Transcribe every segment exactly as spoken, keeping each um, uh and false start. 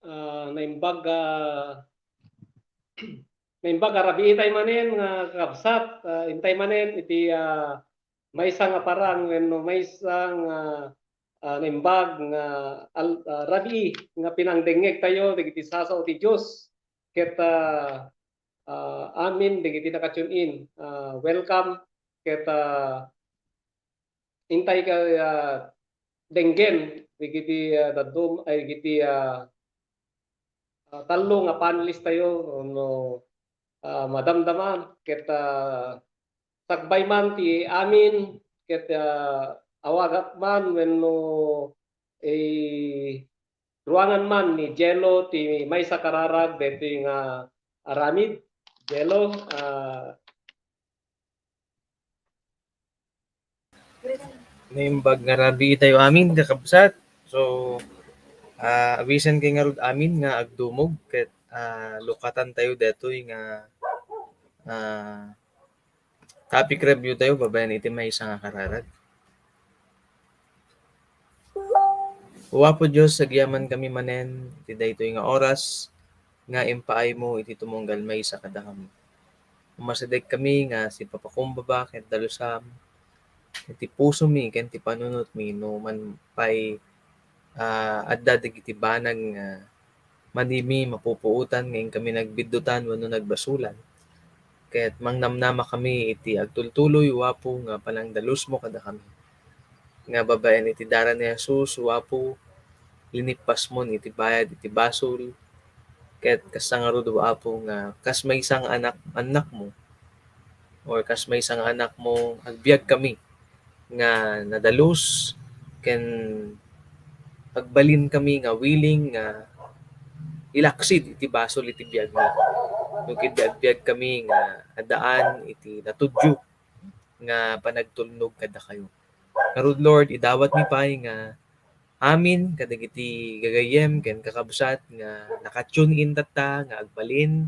Ah, naimbag, ah, naimbag a rabii tayo manen nga kakabsat, ah, intay manen iti, ah, maysa nga parang wenno maysa nga, ah, naimbag nga al-, ah, rabii nga pinangdengngeg tayo dagiti sasao ti Dios ket, ah, ah, amin dagiti naka-tune in. Ah, welcome ket, ah, intay ka, ah, denggen dagiti, ah, daddum-, ay, dagiti, ah, ah, tallo nga panelist tayo, no, ah, madamdama ket, ah, sakbay man ti amin ket, ah, awagak man wenno, eh, ruangan man ni Jello ti maysa kararag daytoy nga aramid. Jello, ah, Naimbag nga rabii tayo amin, kakabsat. So, ah, awisen kay ngarud amin nga agdumog ket, ah, lukatan tayo detoy nga, ah, topic review tayo babaen iti maysa nga kararag. O Apo Dios, agyaman kami manen iti daytoy nga oras nga impaaymo iti tumunggal maysa kadakami. Umasideg kami nga sipapakumbaba ket dalusam iti pusomi ken ti panunotmi no man pay, ah, adda dagiti banag nga madimi mapupuotan nga inkami nagbiddutan wenno nagbasolan. Ket mangnamnama kami iti agtultuloy, O Apo, nga panangdalusmo kadakami. Nga babaen iti dara ni Jesus, O Apo, linippasmon iti bayad iti basol. Ket kasta ngarud, O Apo, nga kas maysa nga anak, annakmo, or kas maysa nga annakmo, agbiag kami nga nadalus ken agbalin kami nga willing nga ilaksid iti basol iti biagmi. No ket di agbiag kami nga addaan iti natudyo nga panagtulnog kadakayo. Ngarud, Lord, idawatmi pay nga amin kadagiti gagayyem ken kakabsat nga naka-tune in tatta nga agbalin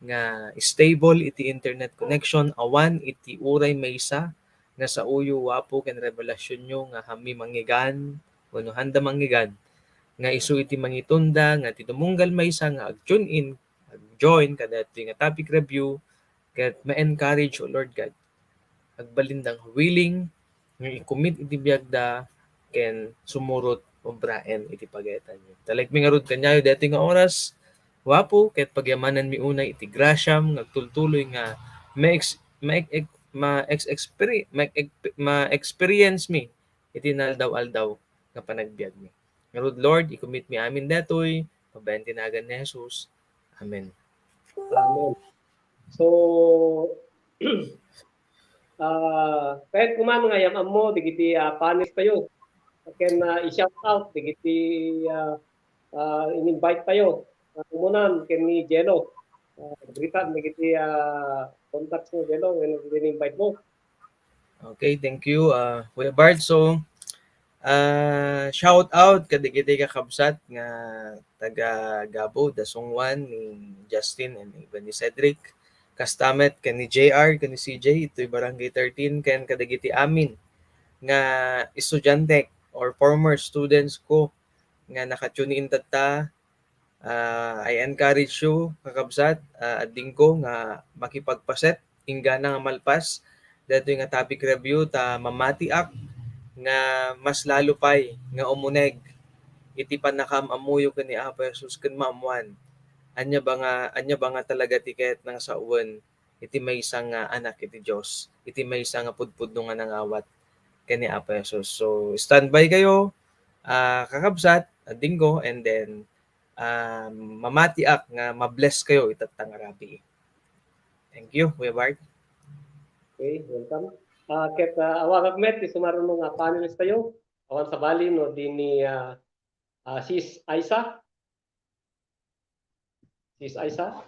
nga stable iti internet connection awan iti uray maysa nga saoyo, O Apo, ken revelasionyo nga hammi mangngeggan wenno handa mangngeggan nga isu iti mangitunda nga ti tumunggal maysa nga ag-tune in, ag-join kadaytoy nga topic review, ket ma-encourage, O Lord God. Agbalinda nga willing nga i-commit iti biagda ken sumurot obraen iti pagayatanyo. Talekmi ngarud kaniayo daytoy nga oras, O Apo, ket pagyamananmi unay iti grasiam nga agtultuloy nga ma-ex-, ma-ex-, ma-ex-, experi-, ma-ex-, ma-experience mi iti naaldaw-aldaw nga panagbiagmi. Ngarud, Lord, i-commit mi amin daytoy, babaen ti nagan ni Jesus. Amen. Amen. So, ah, kayatko man nga yam-ammo dagiti, ah, panelist tayo. Ken, ah, i-shout out dagiti, ah, ah, in-invite tayo. Ah, umunan ken ni Jello. Ah, greetan dagiti, ah, contacts mo, Jello, wenno in-invite mo. Okay, thank you, ah, Kuya Bart. So, ah, shout out kadagiti kakabsat nga taga Gabo, Dasungwan, ni Justin and even ni Cedric. Kasta met ken ni J R, ken ni C J, itoy Barangay thirteen, ken kadagiti amin nga estudiantek or former students ko nga naka-tune in tatta. Ah, I encourage you, kakabsat, ah, addingko nga makipagpaset inggana nga malpas daytoy nga topic review ta mamatiak nga mas lalo pay nga umuneg iti pannakaam-ammoyo ken ni Apo Jesus ken maammoan ania ba nga, ania ba nga talaga ti kayatna nga sawen iti maysa nga anak iti Dios, iti maysa nga pudpudno nga nangawat ken ni Apo Jesus. So, standby kayo, ah, kakabsat, addingko, and then, ah, mamatiak nga ma-bless kayo itatta nga rabii. Thank you, Kuya Bart. Okay, welcome. Ah, ket, ah, awagak met ti sumaruno nga panelist tayo. Awan sabali no di ni, ah, ah, Sis Aisa. Sis Aisa?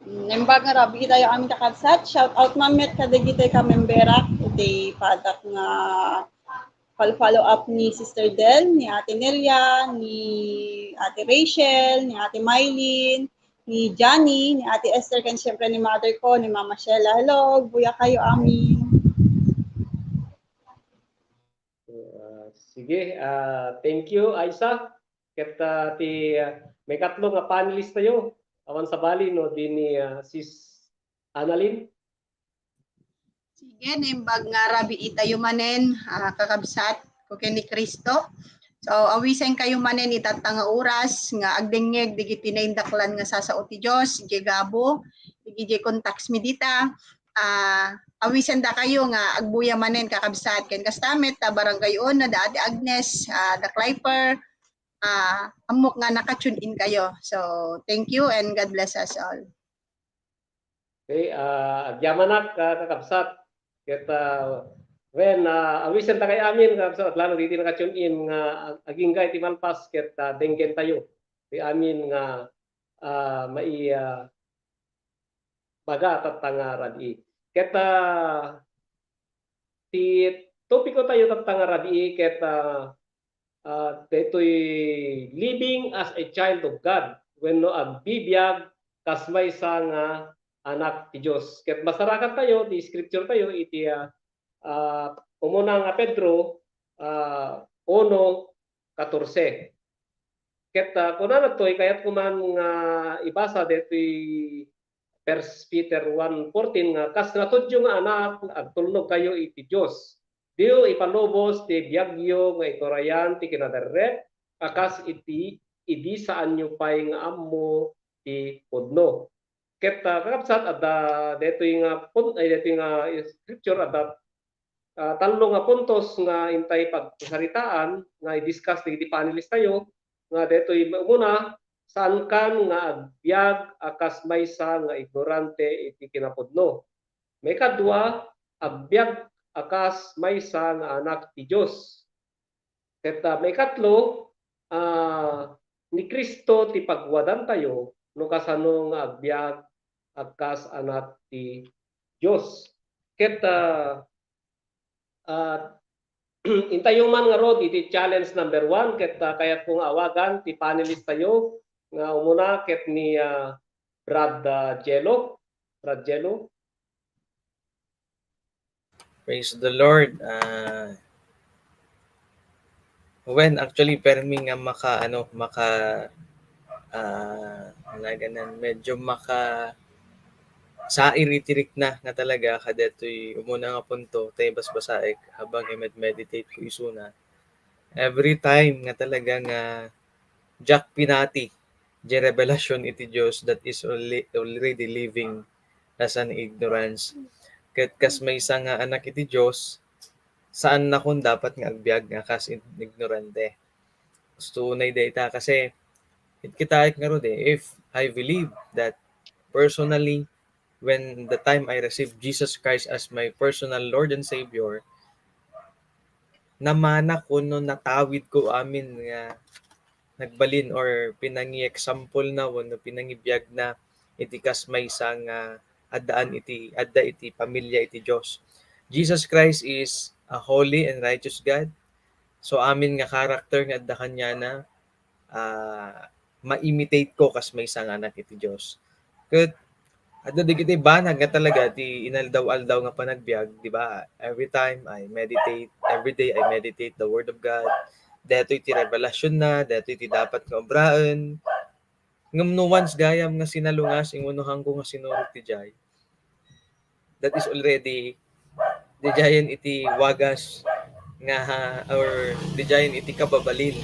Naimbag nga rabii tayo amin kakabsat. Shout out man met kadagiti kamemberak iti padak nga pal-follow up ni Sister Del, ni Ate Nelia, ni Ate Rachel, ni Ate Mylene, ni Johnny, ni Ate Esther, ken siyempre ni mother ko, ni Mama Sheila. Hello, buya kayo amin. Ah, sige, ah, thank you, Aisa. Ket, ah, ti, ah, maikatlo nga panelist tayo, awan sabali no, di ni, ah, Sis Annalyn. Sige, naimbag nga rabii tayo manen, ah, kakabsat, ko ken ni Cristo. So, awisen kayo manen itatta nga oras nga agdengngeg dagiti naindaklan nga sasao ti Dios, idiay Gabo, idiay contacts mi dita. Ah, awisen da kayo nga agbuya manen, kakabsat, ken kasta met, ah, Barangay Uno, da Ate Agnes, ah, da Clipper, ah, ammok nga naka-tune in kayo. So, thank you and God bless us all. Okay, ah, agyamanak, ah, kakabsat. Ket, ah, wen, ah, awisen ta kay amin, kakabsat, lalo diti naka-tune in nga ag-, agingga iti malpas ket, ah, denggen tayo. Ti amin nga, ah, mai-, ah, baga tatta nga rabii. Ket, ah, ti topiko tayo tatta nga rabii ket, ah, ah, daytoy living as a child of God wenno agbibiag kas maysa nga anak ti Dios. Ket masarakan tayo ti scripture tayo iti, ah, ah, umuna nga Pedro, ah, uno katorse. Ket, ah, kunana toy, kayat ko man nga ibasa daytoy First Peter one fourteen nga, "Kas natudyo nga anak, agtulnog kayo iti Dios. Diyo ipalubos ti biagyo nga iturayan ti kinadarrep, a kas iti idi saanyo pay nga ammo ti pudno." Ket, ah, kakabsat, adda daytoy nga pun-, ay, daytoy nga scripture, adda ah, tallo nga puntos nga intay pagsaritaan nga i-discuss dagiti panelist tayo, nga daytoy umuna, saankan nga agbiag a kas maysa nga ignorante iti kinapudno. Maikadua, agbiag a kas maysa nga anak ti Dios. Ket, ah, maikatlo, ah, ni Cristo ti pagwadantayo no kasano nga agbiag a kas anak ti Dios. Ket, ah, Ah, intayo man ngarud iti challenge number one, ket, ah, kayatko nga awagan ti panelist tayo nga umuna ket ni, ah, Brad, ah, Jello. Brad Jello. Praise the Lord. Ah, Wen, actually, permi nga maka-, ano, maka-, ah, naganan, medyo maka-, sair iti rikna nga talaga kadaytoy umuna nga punto, tay basbasaek habang i-med-, meditate ko isuna. Every time nga talaga nga diak pinati, diay revelasyon iti Dios that is alre-, already living as an ignorance. Ket kas maysa nga anak iti Dios, saannakon dapat nga agbiag nga kas in-, ignorante. Gusto unay dayta kasi it-, kitaek ngarud eh, if I believe that personally, when the time I received Jesus Christ as my personal Lord and Savior, namanak wenno natawid ko amin nga nagbalin or pinangi-example na wenno pinangibiag na iti kas maysa nga addaan iti, adda iti pamilia iti Dios. Jesus Christ is a holy and righteous God. So, amin nga character nga adda kaniana, ah, ma-imitate ko kas maysa nga anak iti Dios. Ket adda dagiti banag nga talaga ti inaldaw-aldaw nga panagbiag, di ba? Every time I meditate, every day I meditate the Word of God. Daytoy ti revelation na, daytoy ti dapat nga obraen. Ngem no once gayam nga sinalungasing wenno haanko nga sinurot ti jay, that is already dijayen iti wagas nga, or dijayen iti kababalin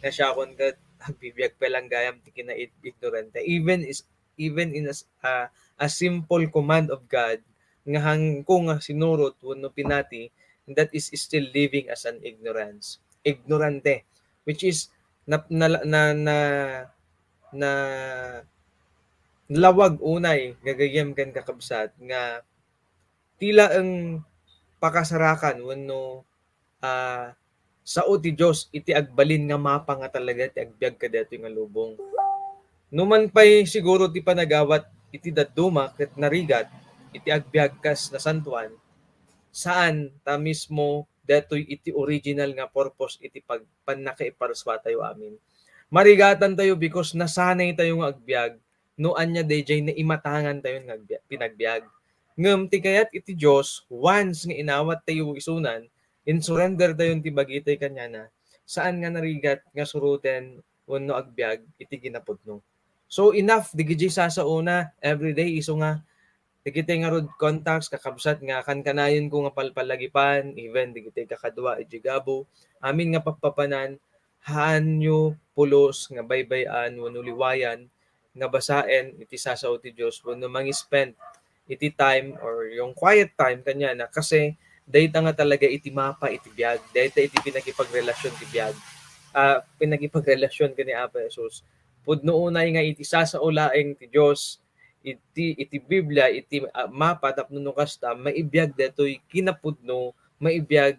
nga siakon ket agbibiag pay lang gayam ti kinaid-, ignorante. Even is, even in a s-, a, a simple command of God nga haanko nga sinurot wenno pinati, that is still living as an ignorance. Ignorante, which is na, na, na, na, nalawag unay gagayyem ken kakabsat nga ti laeng pakasarakan wenno, ah, sao ti Dios iti agbalin nga mapa nga talaga ti agbiag kadaytoy nga lubong. Numan pay siguro ti panagawat iti dadduma ket narigat iti agbiag kas nasantoan, saan ta mismo daytoy iti original nga purpose iti pag-, pannakaiparsua tayo amin. Marigatan tayo because nasanay tayo nga agbiag no ania dayjay naimatangan tayon nga agbi-, pinagbiag. Ngem ti kayat iti Dios, once nga inawat tayo isunan, insurrender tayon ti bagitay kaniana, saan nga narigat nga suroten wenno agbiag iti kinapudno. So, enough, dagiti sasaona, everyday, isu nga, dagiti ngarud contacts, kakabsat nga kankanayonko nga palpalagipan, even dagiti kakadua, iti gabo, amin nga pappapanan, haanyo pulos nga baybay-an wenno liwayan nga basaen iti sasao ti Dios wenno mangispend iti time or yung quiet time kaniana, kasi dayta nga talaga iti mapa iti biag, dayta iti pinakipagrelasyon ti biag, ah, pinakipagrelasyon ken ni Apo Jesus. Pudno unay nga iti sasao laeng ti Dios, iti, iti Biblia, iti, ah, mapa tapno no kasta, maibiag daytoy kinapudno, maibiag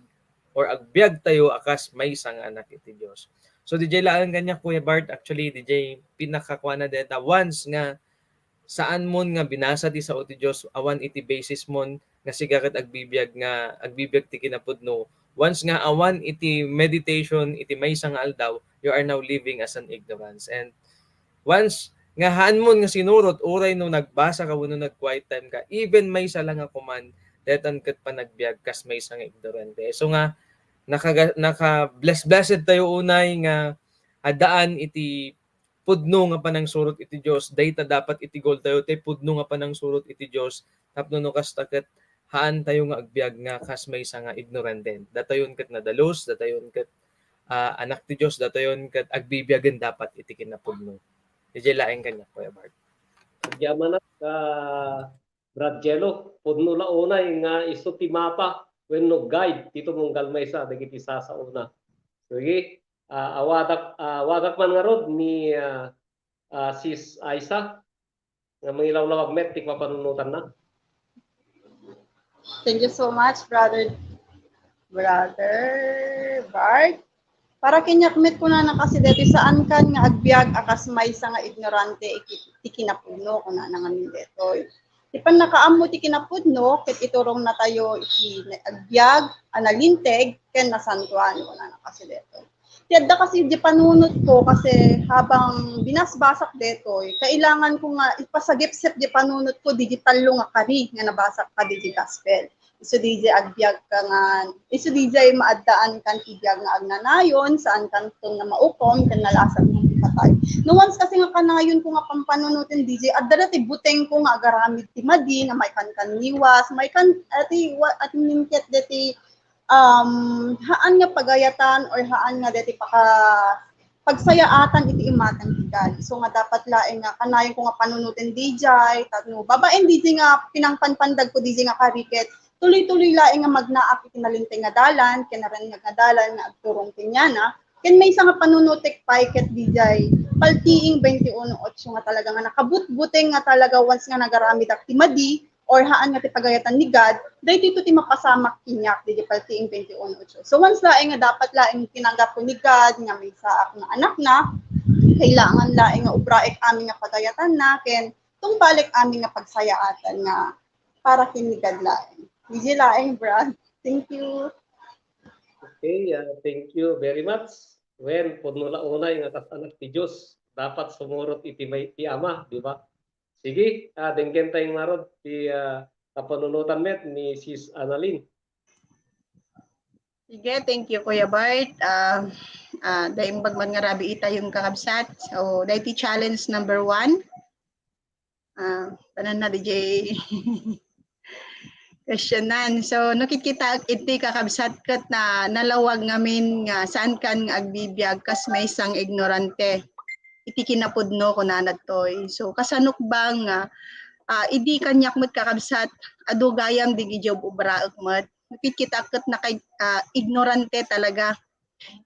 or agbiag tayo a kas maysa nga anak iti Dios. So, D J laeng kaniak, Kuya Bart, actually, D J, pinakakuana deta, once nga saan mon nga binasa ti sao ti Dios, awan iti basis mon nga sika ket agbibiag nga, agbibiag ti kinapudno. Once nga awan iti meditation iti maysa nga aldaw, you are now living as an ignorance. And once nga haan mon nga sinurot, uray no nagbasa ka wenno nag-quiet time ka, even maysa lang nga kuman, daytan ket panagbiag kas maysa nga ignorante. So nga, nakaga-, naka-bless-, blessed tayo unay nga addaan iti pudno nga panangsurot iti Dios, dayta dapat iti goal tayo, tay pudno nga panangsurot iti Dios, tapno no kasta ket haan tayo nga agbiag nga kas maysa nga ignorante. Datayon ket nadalus, datayon ket, ah, anak ti Dios, datayon ket agbibiagen dapat iti kinapudno. D J laeng kaniak, Kuya Bart. Agyamanak, ah, Brad Jello, pudno la unay nga isu ti mapa wenno guide ti tumunggal maysa dagiti sasaona. Sige, ah, awadak, ah, awagak man ngarud ni, ah, ah, Sis Aisa nga mangilawlawag met ti papanunotanna. Thank you so much, brother, brother Bart. Para kaniak met, kunana kasi deti, saankan nga agbiag a kas maysa nga ignorante iti, iti kinapudno, kunana ngamin detoy. Ti pannakaammo ti kinapudno, ket iturongna tayo iti agbiag a nalinteg ken nasantoan, kunana kasi detoy. Ti adda kasi di panunotko, kasi habang binasbasak detoy, kailangan ko nga ipasagipsip di panunotko, di, di tallo nga kari nga nabasak ka di, di gospel. Isu D J agbiag ka nga, isu D J maaddaan kan ti biag nga agnanayon, saankan ton nga maukom, ken nalasan ti patay. No once kasi nga kanayon ko nga pampanunoten D J, adda dati buteng ko nga agaramid ti madi, nga maikan kan niwas, maikan, ati, wa-, ati minket dati, um, haan nga pagayatan or haan nga dati paka-, pagsayaatan iti imatang ti God. So nga dapat laeng nga kanayon ko nga panunoten D J, tapno babaen D J nga pinangpanpandag ko D J nga kari ket tuloy-tuloy laeng nga magnaak iti nalinteg nga dalan, ken narengngeg nga dalan nga agturong kaniana. Ken maysa nga panunotek pay ket D J, Paltiing twenty-one ocho nga talaga nga nakabutbuteng nga talaga once nga nagaramidak ti madi, or haan nga ti pagayatan ni God, daytoy ti mapasamak kaniak, D J Paltiing twenty-one ocho. So once laeng nga dapat laeng tinanggap ko ni God nga maysaak nga anakna, kailangan laeng nga ubraek amin nga pagayatanna, ken tungpalek amin nga pagsayaatan nga para ken ni God laeng. D J laeng, Brad. Thank you. Okay, ah, thank you very much. Wen, pudno la unay nga kas anak ti Dios, dapat sumurot iti may-, ti Ama, di ba? Sige, ah, denggen tayo ngarud ti, ah, kapanunotan met ni Sis Annalyn. Sige, thank you, Kuya Bart. Ah, ah, naimbag man nga rabii tayon kakabsat. So, daytoy challenge number one. Ah, tanan na, D J. Questionan. So, no kitkitaek iti kakabsat ket na, nalawag ngamin nga saankan nga agbibiag kas maysa nga ignorante iti kinapudno, kunana daytoy. So, kasanok ba nga, ah, idi kaniak met kakabsat, adu gayam dagiti ob-obraek met. No kitkitaek ket naka-, ah, ignorante talaga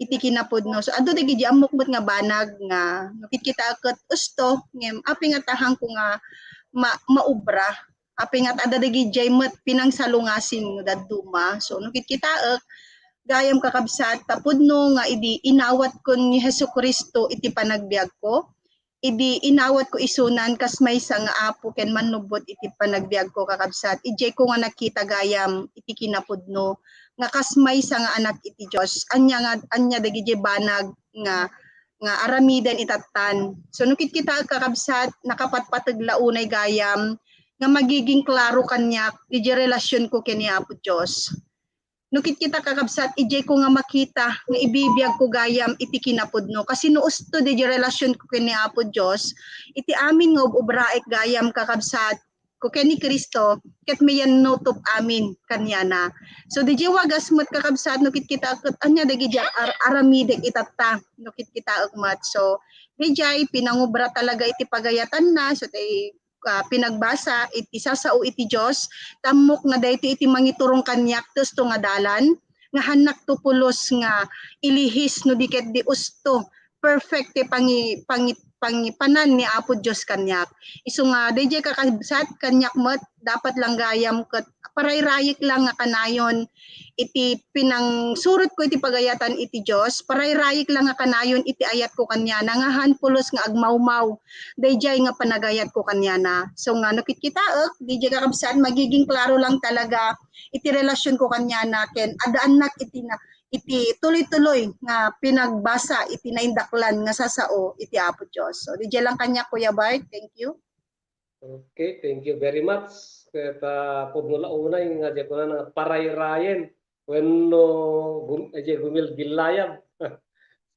iti kinapudno. So, adu dagiti ammok met nga banag nga no kitkitaek ket usto, ngem apay nga tahangko nga ma-, maobra. Apay nga adda dagidiay met pinangsalungasing no dadduma. So, no kitkitaek, gayam kakabsat, ta pudno nga idi inawat kon ni Jesu-Cristo iti panagbiagko, idi inawat ko isunan kas maysa nga Apo ken Mannubbot iti panagbiagko, kakabsat, idiay ko nga nakita gayam iti kinapudno nga kas maysa nga anak iti Dios. Ania nga, ania dagiti banag nga, nga aramiden itattan. So, no kitkitaek, kakabsat, nakapatpateg la unay gayam nga magiging klaro kaniak iti relasionko ken ni Apo Dios. No kitkita, kakabsat, idiay ko nga makita nga ibibiag ko gayam iti kinapudno. Kasino usto di relasyon ko ken ni Apo Dios, iti amin nga ub-ubraek gayam, kakabsat, ko ken ni Cristo, ket mayannutup amin kaniana. So, didiay wagas met, kakabsat, no kitkita ket ania dagiti ar-, aramidek itatta, no kitkitaek met. So, didiay pinangubra talaga iti pagayatanna, so, tay, ah, pinagbasa iti sasao iti Dios, tammok nga daytoy iti mangiturong kaniak ti usto nga dalan, nga hannak to pulos nga ilihis no di ket di usto perfect ti pangi-, pangi-, pangipanan ni Apo Dios kaniak. Isu nga, daydiay, kakabsat, kaniak met, dapat lang gayam ket parayrayik lang nga kanayon iti pinangsurot ko iti pagayatan iti Dios, parayrayik lang nga kanayon iti ayat ko kaniana, nga han pulos nga agmawmaw daydiay nga panagayat ko kaniana. So nga, no kitkitaek, daydiay, kakabsat, magiging klaro lang talaga iti relasyon ko kaniana ken addaannak iti na-, iti tuloy-tuloy nga pinagbasa iti naindaklan nga sasao iti Apo Dios. So, didiay lang kaniak, Kuya Bart. Thank you. Okay, thank you very much. Ket, ah, pudno la unay nga diay kunana nga parayrayen wenno gum-, diay gumilgillayab.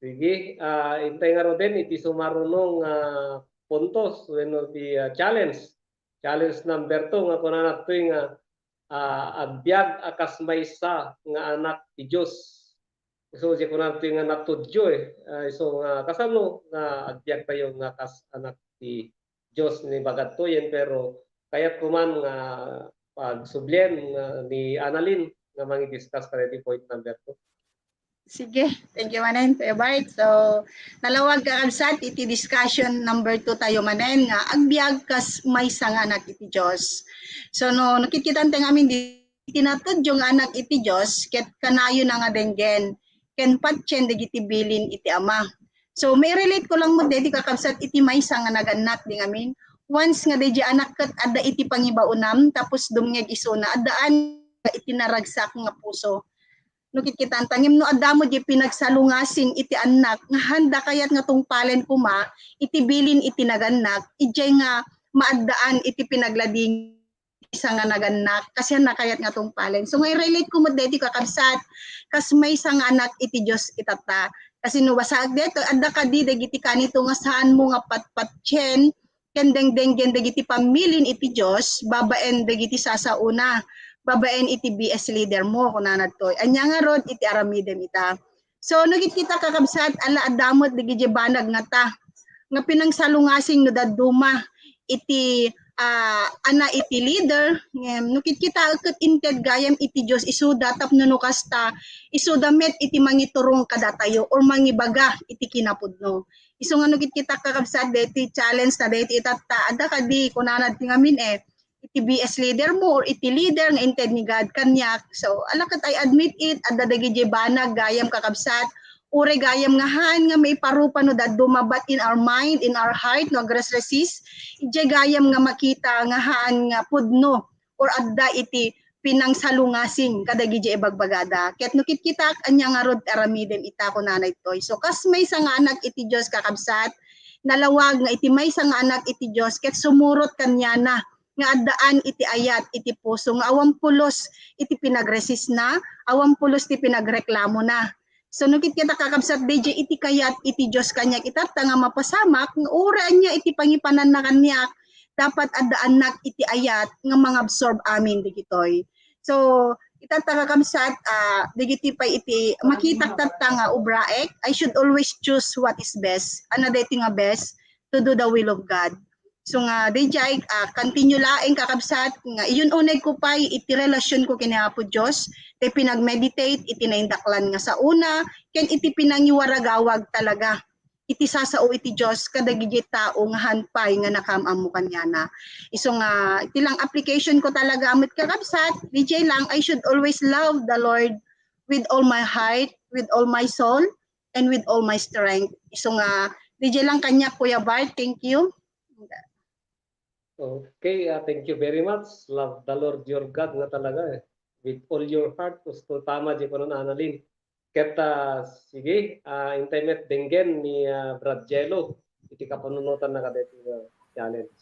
Sige, ah, intay ngaruden iti sumaruno nga puntos wenno ti, ah, challenge. Challenge number two nga kunana ditoy nga, ah, agbiag a kas maysa nga anak ti Dios. So, diay kunana ditoy nga natudyo, eh. Ah, isu nga kasano nga agbiagtayo nga kas anak ti Dios ni bagattoyen, pero kayat ko man nga pagsublien nga ni Annalyn nga mangi-discuss kadaytoy point number two. Sige, thank you manen, Kuya Bart. So, nalawag, kakabsat, iti discussion number two tayo manen nga agbiag kas maysa nga anak iti Dios. So, no, no kitkitan tayo ngamin di iti natudyo nga anak iti Dios, ket kanayon a nga denggen ken patien dagiti bilin iti Ama. So, mairelate ko lang met daytoy, kakabsat, iti maysa nga nagannak di ngamin. Once nga daydiay anak ket adda iti pangibaonam, tapos dumngeg isuna, addaan iti naragsak nga puso. No kitkitanta, ngem no adda met diay pinagsalungasing iti annak nga han da kayat nga tungpalen koma iti bilin iti nagannak, idiay nga maaddaan iti pinaglading maysa nga nagannak, kasi han da kayat nga tungpalen. So, nga i-relate ko met daytoy, kakabsat, kas maysa nga anak iti Dios itatta. Kasi no basaek daytoy, adda kadi dagiti kanito nga saanmo nga patpatien ken dengdenggen dagiti pamilin iti Dios babaen dagiti sasaona, babaen iti B S leader mo, kunana ditoy. Ania ngarud iti aramidem ita? So, no kitkita, kakabsat, ala, adda met dagiti banag nga ta nga pinangsalungasing no dadduma iti, ah, ana iti leader, ngem no kitkitaek ket inted gayam iti Dios isuda tapno no kasta, isuda met iti mangiturong kadatayo or mangibaga iti kinapudno. Isu nga no kitkitak, kakabsat, daytoy challenge na daytoy itatta, adda kadi kunana ti ngamin, eh, iti B S leader mo or iti leader nga inted ni God kaniak. So, ala ket, I admit it, adda dagiti banag gayam, kakabsat, uray gayam nga han nga maiparupa no dadduma, but in our mind, in our heart, no agresresist, idiay gayam nga makita nga han nga pudno or adda iti pinangsalungasing kadagiti ibagbagada. Ket no kitkitak, ania ngarud aramidem ita, kunana ditoy. So, kas maysa nga anak iti Dios, kakabsat, nalawag nga iti maysa nga anak iti Dios ket sumurot kaniana nga addaan iti ayat iti puso nga awan pulos iti pinagresistna, awan pulos ti pinagreklamona. So, no kitkita, kakabsat, daydiay iti kayat iti Dios kaniak itatta nga mapasamak nga uray ania iti pangipananna kaniak, dapat addaannak iti ayat nga mangabsorb amin dagitoy. So, itatta, kakabsat, ah, dagiti pay iti makitak tatta nga ubraek, I should always choose what is best. Ania daytoy nga best? To do the will of God. So nga, daydiay, ah, continue laeng, kakabsat, nga iyun-uneg ko pay iti relasyon ko ken ni Apo Dios, ti pinag-meditate iti naindaklan nga saona, ken iti pinangiwaragawag talaga iti sasao iti Dios kadagiti tao nga han pay nga nakaam-ammo kaniana. Isu nga, iti lang application ko talaga met, kakabsat, daydiay lang, I should always love the Lord with all my heart, with all my soul, and with all my strength. Isu nga, daydiay lang kaniak, Kuya Bart. Thank you. Okay, ah, thank you very much. Love the Lord your God nga talaga, eh. With all your heart, usto tama diay kunan, Annalyn. Ket, ah, sige, ah, intay met denggen ni, ah, Brad Jello iti kapanunotanna kadaytoy nga challenge.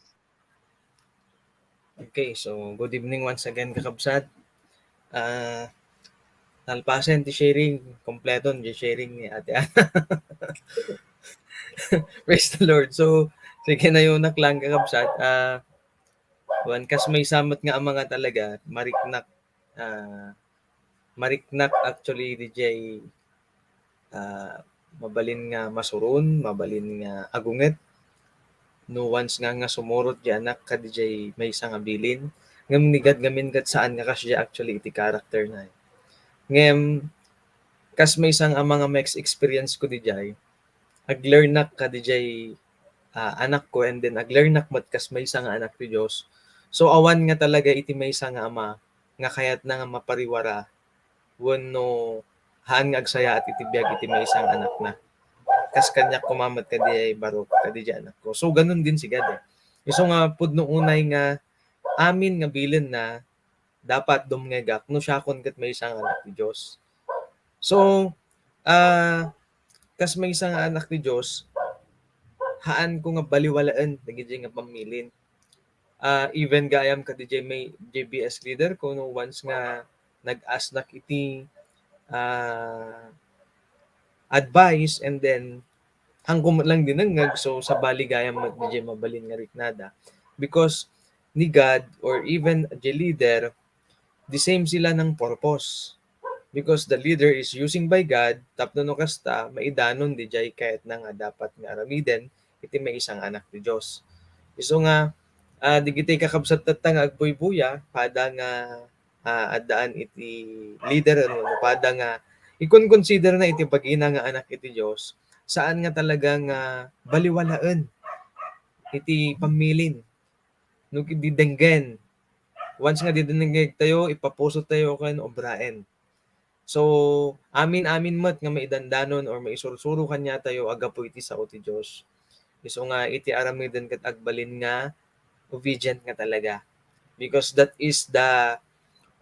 Okay, so good evening once again, kakabsat. Ah, Nalpasen ti sharing, kompleton ti sharing ni Ate Ana. Praise the Lord. So, sige, nayunak lang, kakabsat. Ah, wan, kas maysa met nga ama nga talaga, mariknak, ah, mariknak actually, D J, ah, mabalin nga masuron, mabalin nga agunget. No once nga, nga sumurot di anak ka, D J, maysa nga bilin. Ngem ni God ngamin ket saan nga kasdiay actually iti character na. Ngem, kas maysa nga ama nga ma-experience ko, D J, aglearnak ka, D J, ah, anak ko, and then aglearnak met kas maysa nga anak ti Dios. So, awan nga talaga iti maysa nga ama nga kayatna nga mapariwara wenno haan nga agsayaat iti biag iti maysa nga anakna. Kas kaniak koma met kadi ay barok, kadi di anak ko. So, ganun din si God, eh. Isu nga pudno unay nga amin nga bilinna, dapat dumngegak no siakon ket maysa nga anak ti Dios. So, ah, kas maysa nga anak ti Dios, haan ko nga baliwalaen dagiti nga pammilin. Ah, even gayam kadi J B S leader ko, no, once nga nag-asknak iti, ah, advice, and then hangko met lang dinengngeg, so sabali gayam met di mabalin nga riknada. Because ni God or even the leader, the same sila ng purpose. Because the leader is using by God, tapno no kasta, maidanon di jay kayatna nga dapat nga aramiden iti maysa nga anak ti Dios. Isu nga, ah, digiti kakabsat tatta nga agbuybuya, pada nga, ah, addaan iti leader, ano, no, pada nga ikon-consider na iti bagina nga anak iti Dios, saan nga talaga nga baliwalaen iti pammilin. No, di denggen. Once nga didengngeg tayo, ipapuso tayo ken obraen. So, amin-amin met nga maidandanon or maisursuro kaniatayo a gapu iti sao ti Dios. Isu nga iti aramiden ket agbalin nga obedient nga talaga. Because that is the,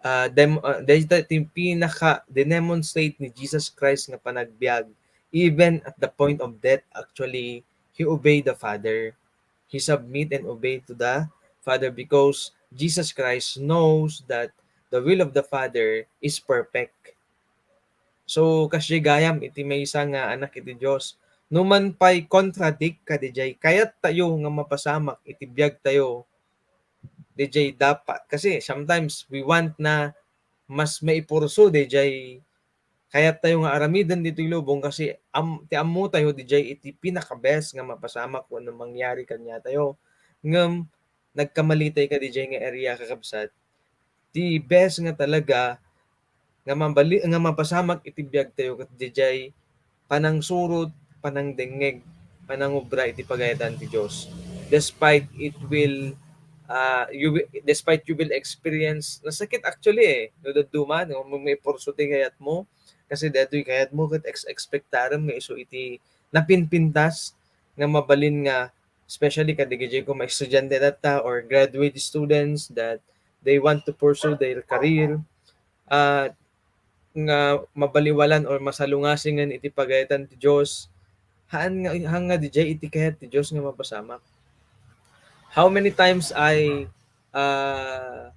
ah, dem-, ah, dayta ti pinaka-demonstrate ni Jesus Christ nga panagbiag. Even at the point of death, actually, he obeyed the Father. He submit and obey to the Father because Jesus Christ knows that the will of the Father is perfect. So, kasdiay gayam iti maysa nga anak iti Dios. No man pay contradict kadi jay kayat tayo nga mapasamak iti biag tayo, di jay dapat. Kasi sometimes we want na mas maipurso di jay kayat tayo nga aramiden ditoy lubong kasi am-, ti ammo tayo di jay iti pinaka-best nga mapasamak wenno mangyari kaniatayo. Ngem nagkamali tayo kadi jay nga area, kakabsat. Ti best nga talaga nga mabali-, nga mapasamak iti biag tayo ket di jay panangsurot, panangdengngeg, panangubra iti pagayatan ti Dios. Despite it will, ah, you will, despite you will experience, nasakit actually eh, no dadduma, no, may, may porso ti kayat mo, kasi daytoy kayat mo, ket ex-, expectarem nga isu iti napinpintas nga mabalin nga, especially kadagiti ko mga estudyante data or graduate students that they want to pursue their career, ah, nga mabaliwalan or masalungasingen iti pagayatan ti Dios, haan nga, haan nga di jay iti kayat ti Dios nga mapasamak. How many times I, ah,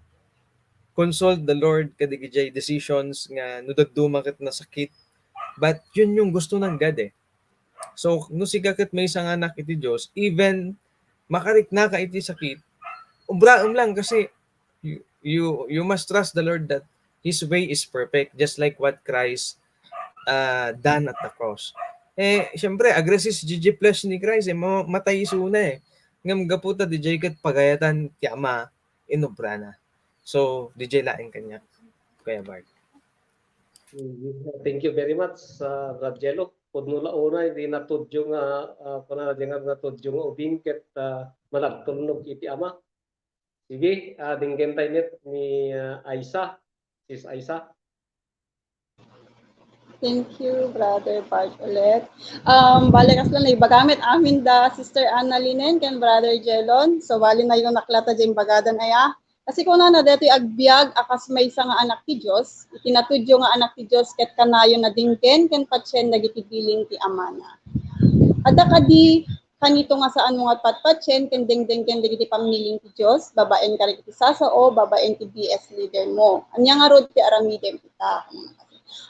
consult the Lord kadagiti decisions nga no dadduma ket nasakit, but yun yung gusto ng God eh. So, no sika ket maysa nga anak iti Dios, even makarikna ka iti sakit, ubraem lang kasi you, you, you must trust the Lord that His way is perfect, just like what Christ, ah, done at the cross. Eh, siyempre, agresist di jay flesh ni Christ, eh, ma-, matay isuna eh. Ngem gapu ta di jay ket pagayatan ti Ama, inubrana. So, di jay laeng kaniak, Kuya Bart. Mm, thank you very much, ah, Brad Jello. Pudno la unay, di natudyo nga, ah, kuna di nga natudyo nga ubing ket, ah, managtulnog iti Ama. Sige, ah, denggen tayo met ni, ah, Aisa. Sis Aisa. Thank you, Brother Bart ulit. Um, bale, kasla naibaga met amin da Sister Anna Linen ken Brother Jelon. So, bale, nayunak la ta diay imbagadan aya. Kasi kunana, daytoy agbiag a kas maysa nga anak ti Dios, iti natudyo nga anak ti Dios, ket kanayon a denggen ken patien dagiti bilin ti Amana. Adda kadi kanito nga saan mo nga patpatien ken dengdenggen dagiti pammiling ti Dios, babaen kadagiti sasao, babaen ti B S leader mo. Ania ngarud ti aramidem ita?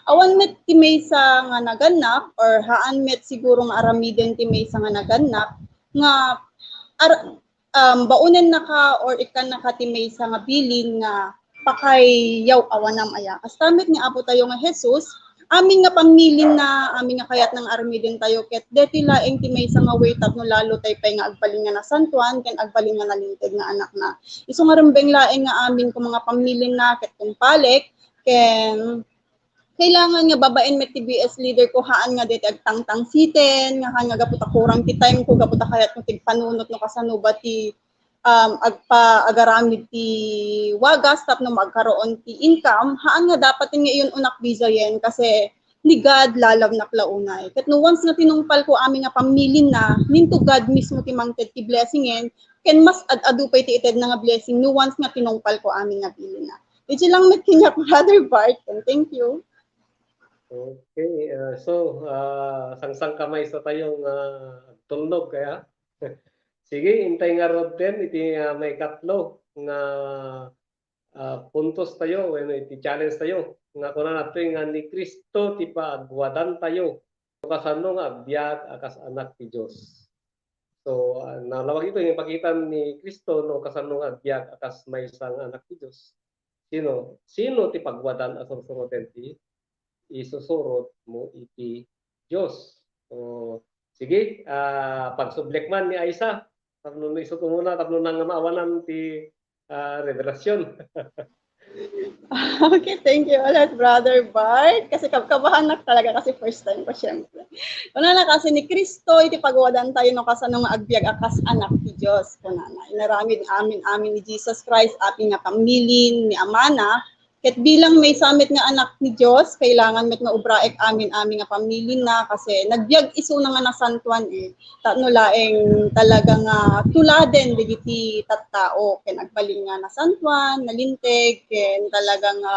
Awan met ti maysa nga nagannak, or haan met siguro nga aramiden ti maysa nga nagannak, nga ar-, um, baonennaka or ikkannaka ti maysa nga bilin nga pakayyaw-awanam aya. Kasta met ni Apo tayo nga Jesus, amin nga pammilinna, amin nga kayatna nga armiden tayo, ket deti laeng ti maysa nga way tapno lalo tay pay nga agbalin nga nasantuan, ken agbalin nga nalinteg nga anakna. Isu nga rumbeng laeng nga amin ko nga pammilinna, ket kumpalek, ken kailangan nga babaen met ti B S leader ko, haan nga deti agtangtangsiten, nga haan nga gapu ta kurang ti time ko, gapu ta kayat ko ti agpanunot no kasano ba ti, um, agpa-, agaramid ti wagas tapno magkaroon ti income, haan nga dapat nga iyon unak bisayen kasi ni God lalabnak la unay. Ket no once nga tinungpal ko amin nga pammilinna, ninto God mismo ti mangted ti blessingen, ken mas ad-adu pay ti itedna nga blessing no once nga tinungpal ko amin nga bilinna. Isu lang met kaniak, Brother Bart, and thank you. Okay, ah, so, ah, sangsangkamay sa tayo nga agtulnog kaya. Sige, intay ngaruden iti, ah, maikatlo nga, ah, puntos tayo, wenno iti challenge tayo. Nga kuna natoy nga ni Cristo ti pagwadan tayo. No kasano nga agbiag a kas anak ti Dios. So, ah, nalawag ito yung ipakita ni Cristo no kasano nga agbiag a kas maysa nga anak ti Dios. Sino? Sino ti pagwadan a sursuroten ti isusurot mo iti Dios? So, sige, ah, pagsublik man ni Aisa, tapno no isu ko muna, tapno nang maawanan ti, ah, revelasyon. Okay, thank you ulit, Brother Bart. Kasi kab-, kabahanak talaga kasi first time ko, syempre. Kunana kasi ni Cristo, iti pagwadan tayo no kasano nga agbiag a kas anak ti Dios. Kunana, inaramid amin-amin ni Jesus Christ, amin nga pammilinna ni Amana. Ket bilang maysa met nga anak ni Dios, kailangan met nga ubraek amin-amin nga pammilinna kasi nagbiag isuna nga nasantuan, eh. Tapno laeng talaga nga tuladen dagiti tattao ken agbalin nga nasantuan, nalinteg, ken talaga nga,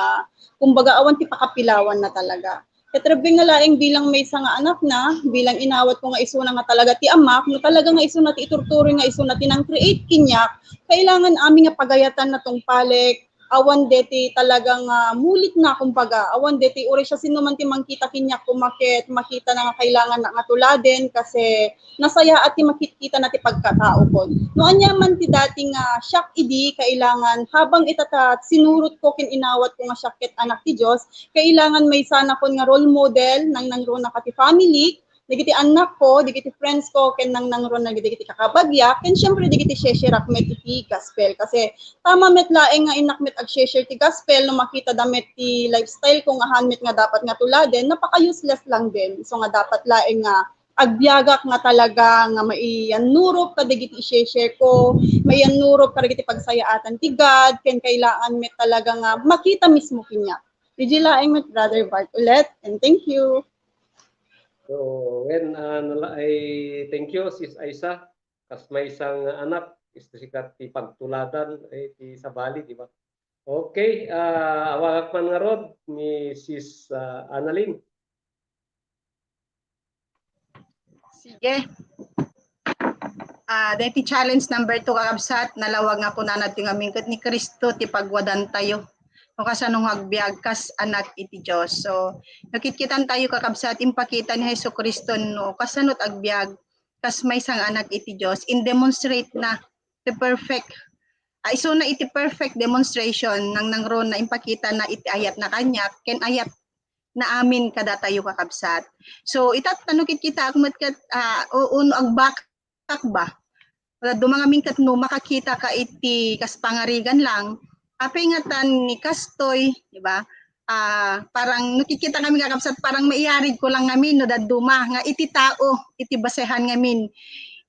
kumbaga, awan ti pakapilawanna talaga. Ket rumbeng nga laeng bilang maysa nga anakna, bilang inawat ko nga isuna nga talaga ti amak, no talaga nga isuna ti iturturoy nga isuna ti nang-create kaniak, kailangan amin nga pagayatan nga tungpalek, awan deti talaga nga mulitna, kumbaga, awan deti uray siasinoman ti mangkita kaniak koma ket makitana nga kailanganna nga tuladen kasi nasayaat ti makitkitana ti pagkataokon. No ania man ti dati nga siak idi, kailangan habang ita ta sinurotko ken inawatko nga siak ket anak ti Dios, kailangan maysanakon nga role model, nangnangrunaka ti family, dagiti annakko, dagiti friends ko, ken nangnangruna dagiti kakabagiak, ken syempre dagiti shesherak met iti gospel. Kasi tama met laeng nga innak met agsheshare ti gospel no makitada met ti lifestyle ko nga haan met nga dapat nga tuladen, napaka-useless lang din. So nga dapat laeng nga agbiagak nga talaga nga maiyannurup kadagiti isheshare ko, maiyannurup kadagiti pagsayaatan ti God, ken kailangan met talaga nga makita mismo kaniak. Isu laeng met, Brother Bart, ulit, and thank you. So, wen, ah, nala-, ay, thank you, Sis Aisa. Kas maysa nga anak, isu ti sikat ti pagtuladan, ay, ti sabali, di ba? Okay, ah, awagak man ngarud ni Sis, ah, Annalyn. Sige. Ah, deti challenge number two, kakabsat, nalawag nga kunana ti ngamin ket ni Cristo ti pagwadan tayo. No kasano nga agbiag kas anak iti Dios. So, nakitkitan tayo, kakabsat, impakita ni Jesu-Cristo no kasano ti agbiag kas maysa nga anak iti Dios. In demonstrate na the perfect, ah, isuna iti perfect demonstration, nangnangruna impakita na iti ayat na kaniak, ken ayat na amin kadatayo, kakabsat. So, ita, no kitkitaak met ket, ah, o, o no agbakak ba? Wala, dumangamin ket no makakita ka iti kas pangarigan lang, apay ngatan ni kastoy, di ba? Ah, parang no kitkita kami, kakabsat, parang maiyarig ko lang ngamin no dadduma nga iti tao, iti basehan ngamin,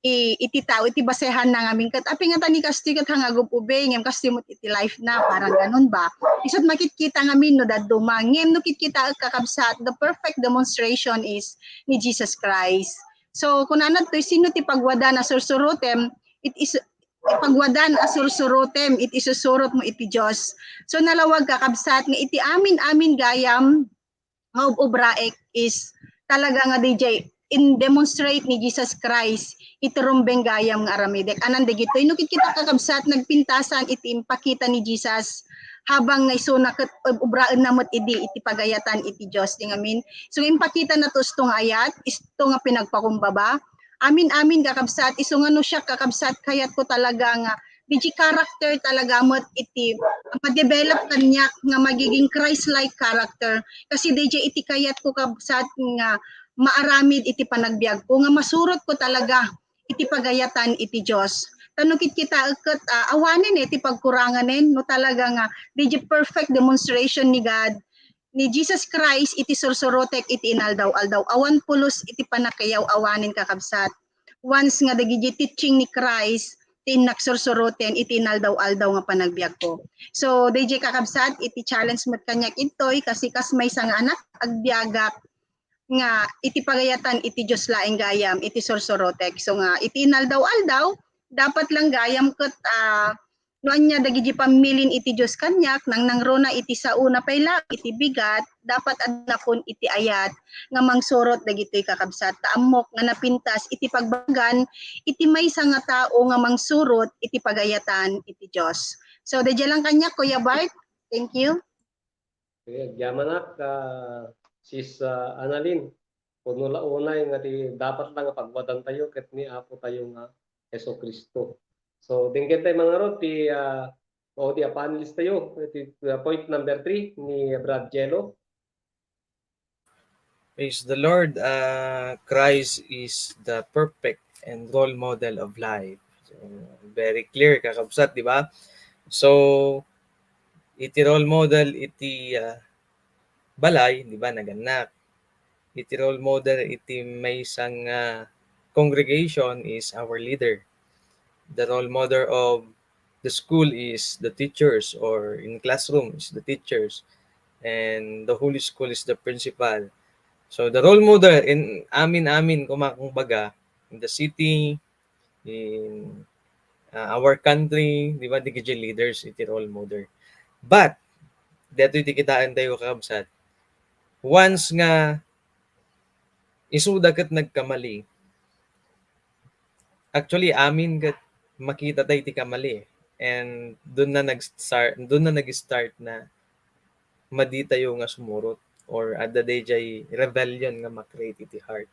i-, iti tao, iti basehan na ngamin. Ket apay ngatan ni kastoy ket hangagub-ube, ngem kastoy met iti life na, parang ganun ba? Isut makitkita ngamin no dadduma. Ngem no kitkita, kakabsat, the perfect demonstration is ni Jesus Christ. So, kunana toy, sino ti pagwadan a sursurutem, it is, pagwadan a sursurutem, it isusurot mo iti Dios. So, nalawag, kakabsat, nga iti amin-amin gayam nga ub-ubraek is talaga nga D J, in-demonstrate ni Jesus Christ iti rumbeng gayam nga aramidek. Anan dagitoy, no, ket kita, kakabsat, nagpintasan iti impakita ni Jesus habang nga isuna ket ubraenna met idi iti pagayatan iti Dios. Di ngamin, so, impakita na to isto nga ayat, isto nga pinagpakumbaba. Amin, amin, kakabsat, isu nga no siak, kakabsat, kayatko talaga nga diay character talaga met iti ma-develop kaniak nga magiging Christ-like character. Kasi diay iti kayatko, kabsat, nga maaramid iti panagbiagko, nga masurotko talaga iti pagayatan iti Dios. Ta no ket kita ket, ah, awanen iti pagkuranganen, no talaga nga diay perfect demonstration ni God, ni Jesus Christ iti sursurotek iti inaldaw-aldaw. Awan pulos iti pannakayaw-awanen, kakabsat. Once nga dagiti teaching ni Christ ti innak sursuroten iti inaldaw-aldaw nga panagbiagko. So, diay, kakabsat, iti challenge met kaniak intoy, kasi kas maysa nga anak, agbiagak nga iti pagayatan iti Dios laeng gayam iti sursurotek. So nga iti inaldaw-aldaw, dapat lang gayam ket, ah, no ania dagiti pammilin iti Dios kaniak, nangnangruna iti sao, napay laeng iti bigat, dapat adda pon iti ayat nga mangsurot dagitoy, kakabsat. Ta ammok nga napintas iti pagbagan iti maysa nga tao nga mangsurot iti pagayatan iti Dios. So, diay lang kaniak, Kuya Bart. Thank you. Okay, agyamanak, ah, Sis, ah, Annalyn. Pudno la unay nga ti dapat la nga pagwadantayo ket ni Apotayo nga Jesu-Cristo. So, denggen tayo mangarod ti, ah, o ti, ah, panelist tayo, ti, ah, point number three ni Brad Jello. Praise the Lord. Ah, Christ is the perfect and role model of life. So, very clear, kakabsat, di ba? So, iti role model iti, ah, balay, di ba, nagannak. Iti role model iti maysa nga congregation is our leader. The role model of the school is the teachers, or in classroom is the teachers, and the whole school is the principal. So the role model in amin-amin, koma, kumbaga, in the city, in, ah, our country, di ba, dagiti leaders iti role model. But, detoy ti kitaentayo, kakabsat. Once nga isuda ket nagkamali, actually, amin ket makita tayo ti kamali, eh. And doon na nag-start, doon na nag-start na madi tayo nga sumurot, or adda dayjay rebellion nga ma-create iti heart.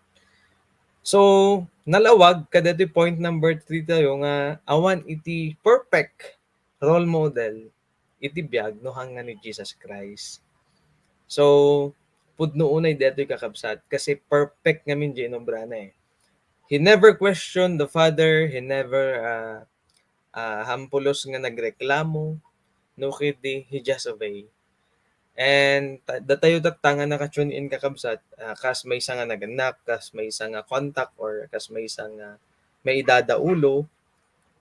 So, nalawag, kadatoy point number three tayo nga awan iti perfect role model iti biag no haan nga ni Jesus Christ. So, pudno unay daytoy, kakabsat, kasi perfect ngamin di inobrana, eh. He never questioned the Father, he never, ah, ah, haan pulos nga nagreklamo, no, ketdi, he just obey. And ta-, datayo tatta nga naka-tune in, kakabsat, ah, kas maysa nga nagannak, kas maysa nga contact, or kas maysa nga maidadaulo.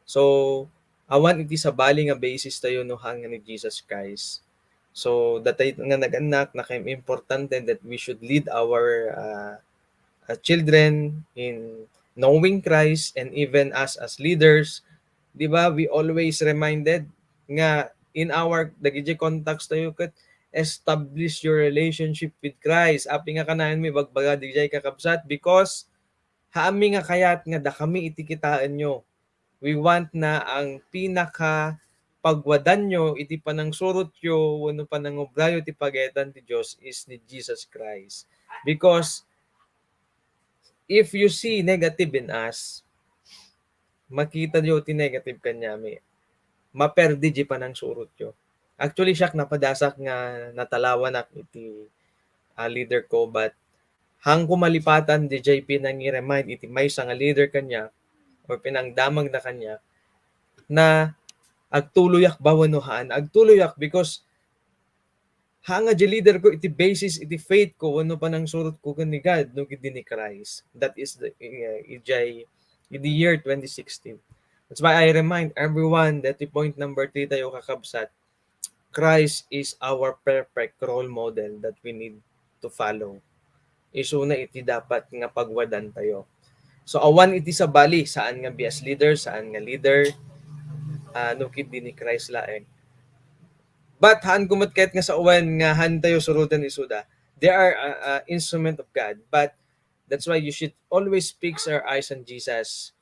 So, awan iti sabali nga basis tayo no haan nga ni Jesus Christ. So, datayo nga nagannak, nakaimportante that we should lead our, ah, ah, children in knowing Christ, and even us as leaders, di ba, we always reminded nga in our, dagiti contacts tayo ket, "Establish your relationship with Christ." Apay nga kanayon mi bagbaga dayjay, kakabsat? Because haanmi nga kayat nga dakami iti kitaenyo. We want na ang pinaka pagwadanyo iti panangsurotyo wenno panangubrayo ti pagayatan ti Dios is ni Jesus Christ. Because if you see negative in us, makita yo ti negative kaniami, maperdi di panangsurotyo. Actually, siak, napadasak nga natalawanak iti, ah, leader ko, but haanko malipatan dayjay pinangi-remind iti maysa nga leader kaniak or pinangdamagna kaniak na agtuloyak ba wenno haan. Agtuloyak because haan nga di leader ko iti basis iti faith ko wenno panangsurot ko ken ni God no ket di ni Christ. That is the, uh, ijay, in the year twenty sixteen. That's why I remind everyone that the point number three tayo, kakabsat, Christ is our perfect role model that we need to follow. Isuna iti dapat nga pagwadan tayo. So, awan iti sabali, saan nga bias leader, saan nga leader, ah, no ket di ni Christ laeng. But haan ko met kayat nga sawen nga haan tayo suroten isuda. They are, uh, uh, instrument of God. But That's why you should always fix our eyes on Jesus.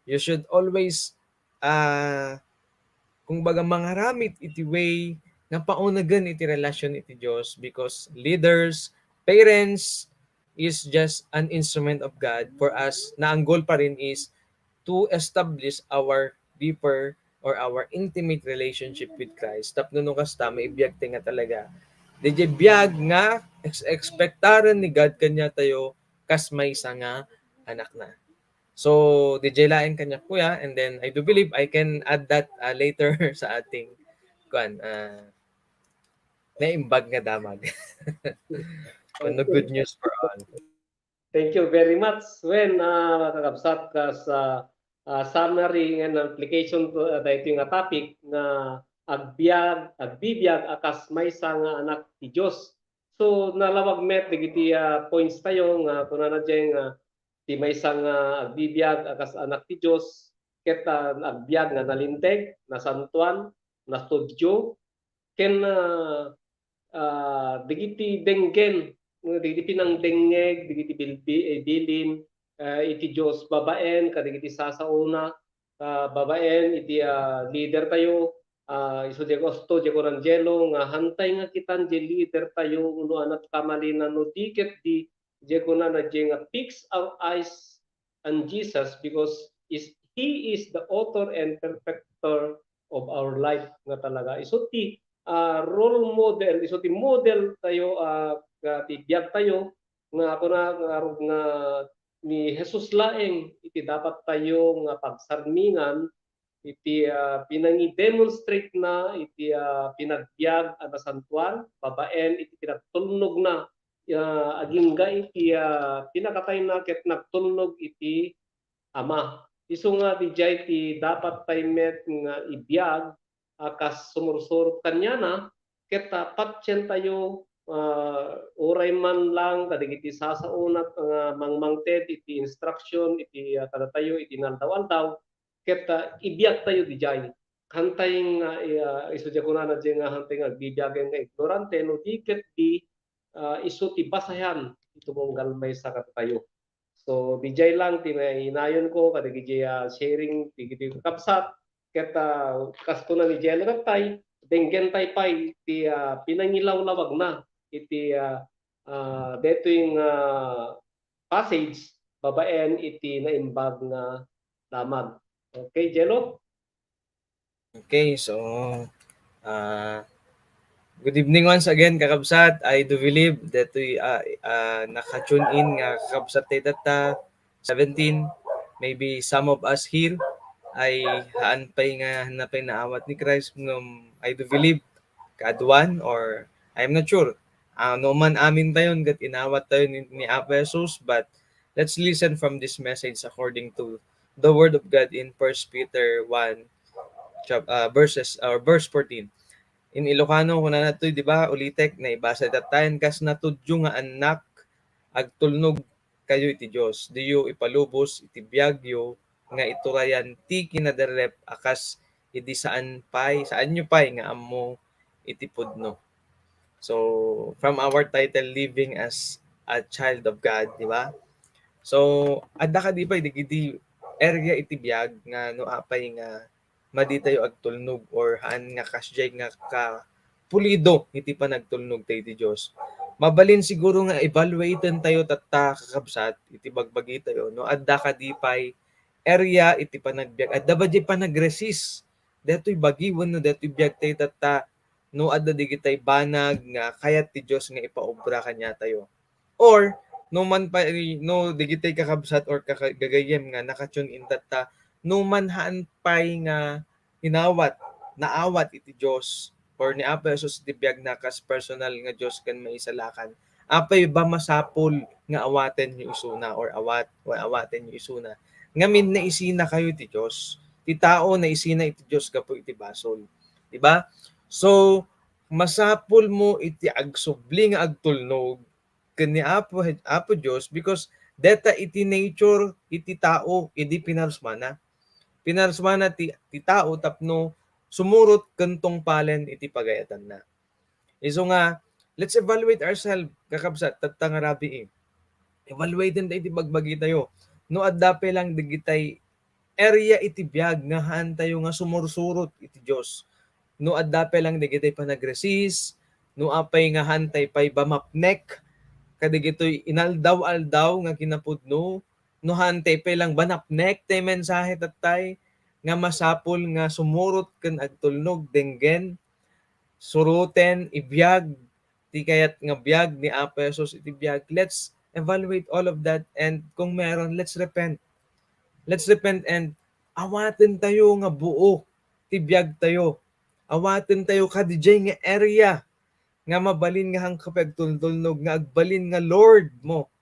You should always, ah, kumbaga, mangaramid iti way nga paunagen iti relasyon iti Dios, because leaders, parents is just an instrument of God for us. Naanggol pa rin is to establish our deeper or our intimate relationship with Christ. Tapno no kasta, maibiag tayo nga talaga. Diay biag nga ex-, expectaren ni God kaniatayo kas maysa nga anakna. So, diay laeng kaniak, kuya, and then I do believe I can add that, uh, later sa ating, kuan, uh, naimbag nga damag. Ano, good news for all. Thank you very much, Wen, ah, kakabsat, kas, ah, ah, summary and application to, ah, daytoy nga topic nga agbiag, agbibiag a kas maysa nga anak ti Dios. So, nalawag met dagiti, ah, points tayo nga kunana diay nga ti maysa nga agbibiag a kas anak ti Dios ket, ah, agbiag nga nalinteg, nasantuan, natudyo, ken, ah, ah, dagiti denggen, dagiti pinangdengngeg, dagiti bilbi-, eh, bilin, ah, iti Dios babaen kadagiti sasaona, ah, babaen iti, ah, leader tayo, ah, isu diay gusto, diay kunana ni Jello, nga hantay nga kitan diay leader tayo, no, a nagkamali na, no di ket di, diay kunana diay nga fix our eyes on Jesus because is, he is the author and perfecter of our life nga talaga. Isu ti, ah, role model, isu ti model tayo, ah, nga ti biag tayo, nga ako na, nga, nga ni Jesus laeng iti dapat tayo nga pagsarmingan, iti, ah, pinangi-demonstrate na iti, ah, pinagbiag a nasantuan, babaen iti pinagtulnogna, ah, agingga iti, ah, pinakatayna ket nagtulnog iti Ama. Isu nga diay ti dapat tayo met nga ibiag a kas sumursurot kaniana, ket, ah, patien tayo, ah, uray man lang kadagiti sasaona nga mangmangted iti instruction iti, ah, kadatayo iti inaldaw-aldaw, ket, ah, ibiag tayo diay. Hantay nga, ah, isu diay kunana diay nga hantay nga agbibiagen nga ignorante, no di ket di, ah, isu ti basayan iti tunggal maysa kadatayo. So, diay lang ti nainayon ko kadagiti, ah, sharing ti, ti kakabsat. Ket, ah, kas kuna ni Jello, tay, denggen tay pay ti, ah, pinangilawlawagna iti, ah, ah, detoy nga passage babaen iti naimbag nga damag. Okay, Jello? Okay, so, ah, good evening once again, kakabsat. I do believe that we, ah, ah, naka-tune in nga kakabsat tayo data, seventeen. Maybe some of us here ay haan pay nga, haan pay naawat ni Christ, ngem I do believe kaaduan, or I'm not sure. Ah, no man amin tayon ket inawat tayo ni, ni Apo Jesus, but let's listen from this message according to the Word of God in First Peter one, chap-, ah, verses, or verse fourteen. In Ilocano, kunana toy, di ba, ulitek, naibasa datayen, kas natudyo nga annak, agtulnog kayo iti Dios. Diyo ipalubos iti biagyo nga iturayan ti kinaderrep a kas idi saan pay, saanyo pay nga ammo iti pudno. So, from our title, Living as a Child of God, di ba? So, adda kadi pay dagiti area iti biag nga no apay nga madi tayo agtulnog or haan nga kasdiay nga kapulido iti panagtulnog tayo iti Dios. Mabalin siguro nga evaluaten tayo tatta, kakabsat, iti bagbagi tayo, no? Adda kadi pay area iti panagbiag. Adda ba diay panagresist daytoy bagi wenno daytoy biag tayo tatta, no adda digitay banag nga kayat ti Dios nga ipaobra kaniatayo? Or, no man pay, no digitay kakabsat or kaka-, gagayyem nga naka-tune in tatta, no man haan pay nga inawat, naawat iti Dios, or ni Apo Jesus iti biagna kas personal nga Dios ken Maisalakan, apay ba masapul nga awatenyo isuna or awat-, or awatenyo isuna? Ngamin, naisinakayo iti Dios. Ti tao, naisina iti Dios gapu iti basol. Di ba? So, masapul mo iti agsubli nga agtulnog ken ni Apo, Apo Dios, because deta iti nature iti tao idi pinarsmana. Pinarsmana ti, ti tao tapno sumurot ken tungpalen iti pagayatanna. Isu nga, let's evaluate ourselves, kakabsat, tatta nga rabii. Evaluaten tayo iti bagbagi tayo. No adda pay lang dagitay area iti biag nga haan tayo nga sumursurot iti Dios. No adda pay lang dagitay panagresist, no apay nga haan tayo pay bamapnek kadagitoy inaldaw-aldaw nga kinapudno, no haan tayo pay lang banapnek tay mensahe tattay, nga masapul nga sumurot ken agtulnog, denggen, suroten, ibiag, ti kayat nga biag ni Apo Jesus iti biag. Let's evaluate all of that, and kung meron, let's repent. Let's repent and awaten tayo nga buo ti biag tayo. Awaten tayo kadidiay nga area nga mabalin nga hangka pay agtultulnog nga agbalin nga Lord mo,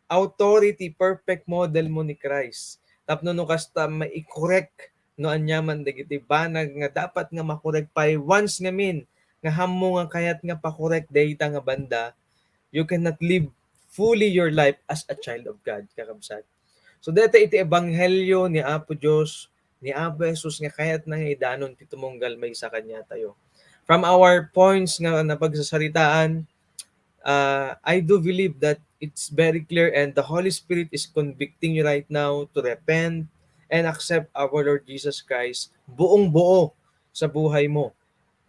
authority, perfect model mo ni Christ. Tapno no kasta maikorek no aniaman dagiti banag nga dapat nga makorek pay once ngamin nga hammo nga kayat nga pakorek dayta nga banda, you cannot live fully your life as a child of God, kakabsat. So, deta iti ebanghelyo ni Apo Dios, ni Apo Jesus nga kayatna nga idanon ti tumunggal maysa kaniatayo. From our points nga napagsasaritaan, uh, I do believe that it's very clear and the Holy Spirit is convicting you right now to repent and accept our Lord Jesus Christ buong-buo sa buhay mo.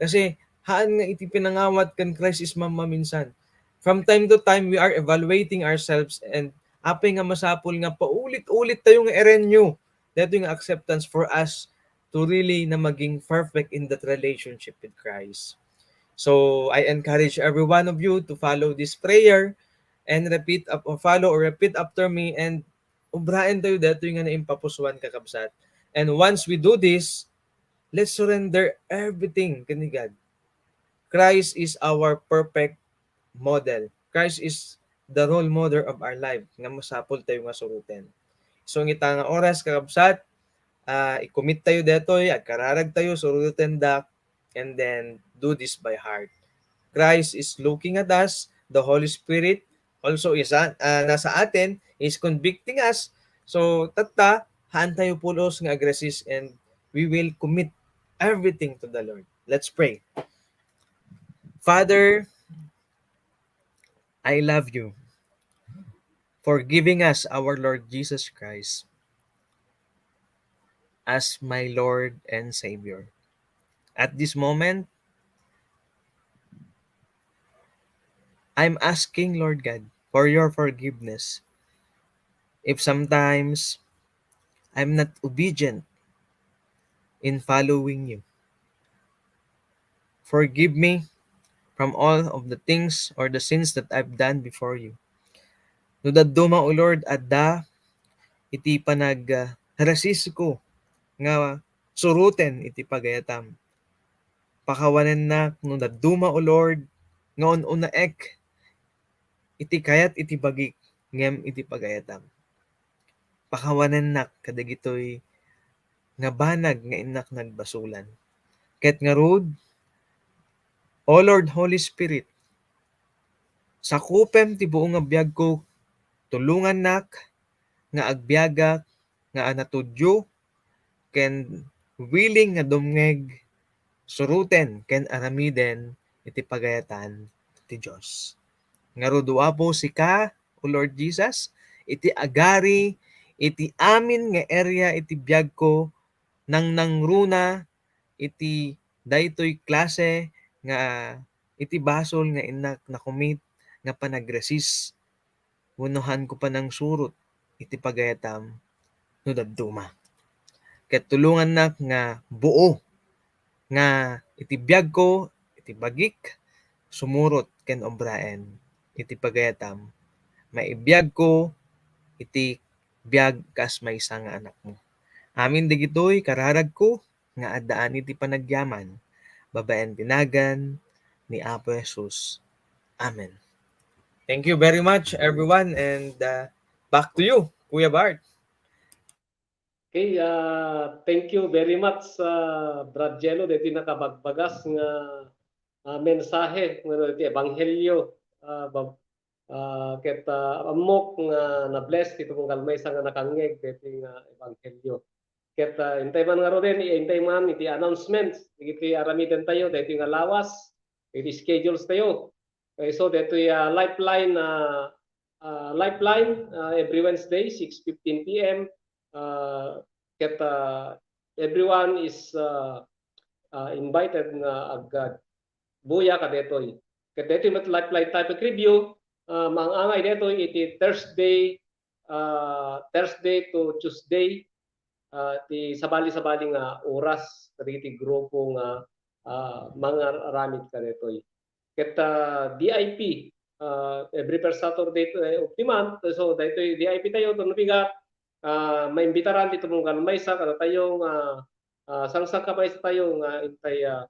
Kasi haan nga iti pinangawat ken Christ is mamaminsan. From time to time, we are evaluating ourselves and apay nga masapul nga paulit-ulit tayo nga i-renew daytoy nga acceptance for us to really na maging perfect in that relationship with Christ. So, I encourage every one of you to follow this prayer and repeat up, or follow or repeat after me, and ubraen tayo daytoy nga naimpapusuan, kakabsat. And once we do this, let's surrender everything kani God. Christ is our perfect model. Christ is the role model of our life nga masapul tayo nga suroten. So, ita nga oras, kakabsat, ah, i-commit tayo daytoy, agkararag tayo, suroten da, and then do this by heart. Christ is looking at us, the Holy Spirit also is, ah, nasa atin, is convicting us. So, tatta, haan tayo pulos nga agresist and we will commit everything to the Lord. Let's pray. Father, I love you for giving us our Lord Jesus Christ as my Lord and Savior. At this moment, I'm asking, Lord God, for your forgiveness if sometimes I'm not obedient in following you. Forgive me from all of the things or the sins that I've done before you. No dadduma, O Lord, adda iti panag-, ah, resist ko nga suroten iti pagayatam. Pakawanennak no dadduma, O Lord, nga un-unaek iti kayat iti bagik ngem iti pagayatam. Pakawanennak kadagitoy nga banag nga innak nagbasolan. Ket ngarud, O Lord, Holy Spirit, sakupem ti buo nga biagko, tulongannak nga agbiagak nga anatudyo ken willing nga dumngeg, suroten ken aramiden iti pagayatan ti Dios. Ngarud, O Apo, sika, O Lord Jesus, iti agari iti amin nga area iti biagko, nangnangruna iti daytoy klase nga iti basol nga innak nakumit nga panagresist wenno haan ko panangsurot iti pagayatam no dadduma. Ket tulongannak nga buo nga iti biagko, iti bagik, sumurot ken obraen iti pagayatam. Maibiagko iti biag kas maysa nga anakmo. Amin dagitoy kararagko nga addaan iti panagyaman, babaen ti nagan ni Apo Jesus. Amen. Thank you very much, everyone, and, uh, back to you, Kuya Bart. Okay, uh, thank you very much, uh, Brad Jello, daytoy nakabagbagas nga, uh, mensahe, nga daytoy ebanghelyo, uh, bab-, Ah, ket, ah, ammok nga na-bless ti tumunggal maysa nga nakangngeg daytoy nga ebanghelio. Ket, ah, intay man ngaruden, intay man iti announcements, dagiti aramidentayo, daytoy nga lawas, iti schedules tayo. Kayso daytoy, ah, Lifeline, ah, ah, Lifeline, ah, every Wednesday, six fifteen P M. Ah, ket, ah, everyone is, ah, ah, invited nga agbuya kadetoy. Ket detoy met Lifeline Topic Review, ah, maang-angay detoy iti Thursday, ah, Thursday to Tuesday, ah, ti sabali-sabali nga oras kadagiti grupo nga, ah, mangaramid kadetoy. Ket, ah, V I P, ah, every first Saturday to, eh, of the month. So, daytoy V I P tayo, no bigat, ah, maimbitaran ti tumunggal maysa kadatayo nga, ah, sangsangkamaysatayo nga intay, ah,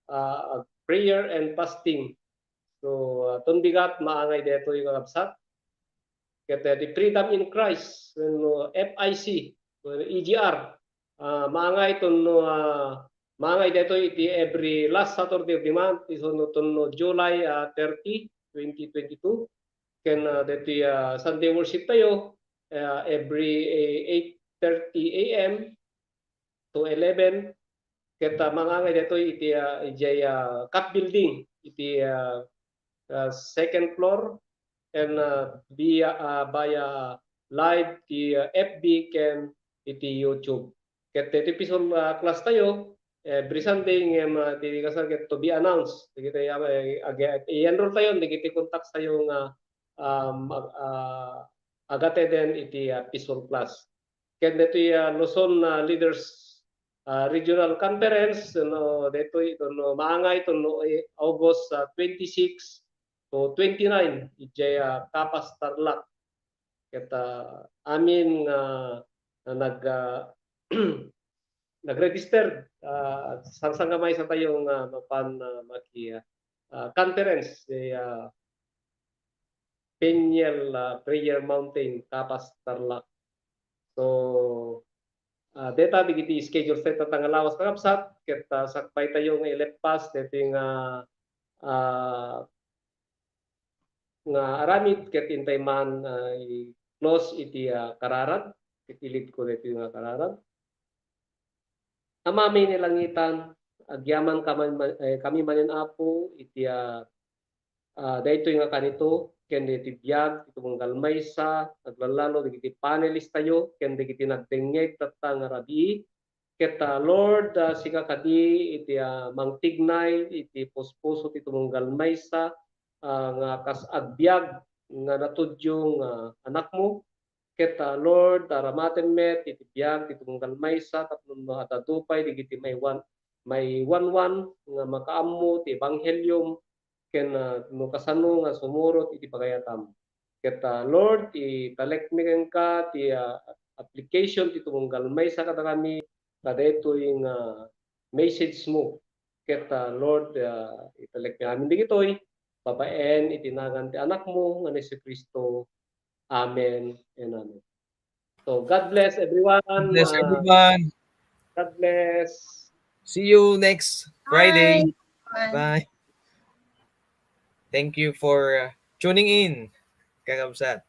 ah, prayer and fasting. So, ah, no bigat, maangay daytoy, kakabsat. Ket, eh, ti Freedom in Christ, wenno F I C, wenno E G R, ah, maangay no, ah, maangay daytoy iti every last Saturday of the month, isu no, no July, ah, thirty, twenty twenty-two. Ken, ah, daytoy, ah, Sunday worship tayo, ah, every, eh, eight thirty A M to eleven. Ket, ah, maangay daytoy iti, ah, idiay, ah, CAF building, iti, ah, ah, second floor, and, ah, via, ah, via live ti, ah, F B ken iti YouTube. Ket iti P SOL, ah, class tayo, eh, every Sunday ngem, ah, ti kasar ket to be announced. Dagiti, ah, eh, ag-, i-enroll tayo, dagiti contacts tayo nga, um, ag-, ah, agateden iti, ah, P SOL class. Ken daytoy, ah, Luzon, ah, Leaders, ah, Regional Conference, no, daytoy, no, maangay, no, eh, August, ah, twenty-six to twenty-nine, idiay, ah, Capas, Tarlac. Ket, ah, amin nga, nga nag-, ah, nag-register, ah, sangsangkamaysatayo nga mapan, ah, maki-, ah, conference, eh, ah, Peniel, ah, Prayer Mountain, Capas, Tarlac. So, ah, deta dagiti schedule tayo ta nga lawas, kakabsat, ket, ah, sakbay tayo nga ileppas daytoy nga, ah, nga aramid ket intay man, ah, i-close iti, ah, kararag, ket ilid ko daytoy nga kararag. Amami ni langitan, agyaman ka man, eh, kami manen, Apo, iti, ah, ah, daytoy nga kanito, ken daytoy biag, iti tumunggal maysa, aglalalo dagiti panelist tayo, ken dagiti nagdengngeg tatta nga rabii. Ket, ah, Lord, ah, sika kadi iti, ah, mangtignay iti puspuso ti tumunggal maysa, ah, nga kas agbiag nga natudyo nga anakmo. Ket, ah, Lord, aramaten met iti biag ti tumunggal maysa tapno no adda pay dagiti maiwan-, maiwanwan nga makaammo ti ebanghelio ken, ah, no kasano nga sumurot iti pagayatam. Ket, ah, Lord, italekmi kenka ti, ah, application ti tumunggal maysa kadakami ta daytoy nga message mo. Ket, ah, Lord, ah, italekmi amin dagitoy babaen iti nagan ti Anakmo nga ni Jesu-Cristo. Amen and amen. So, God bless everyone. God bless, ah, everyone. God bless. See you next Friday. Bye. Bye. Thank you for, uh, tuning in, kakabsat.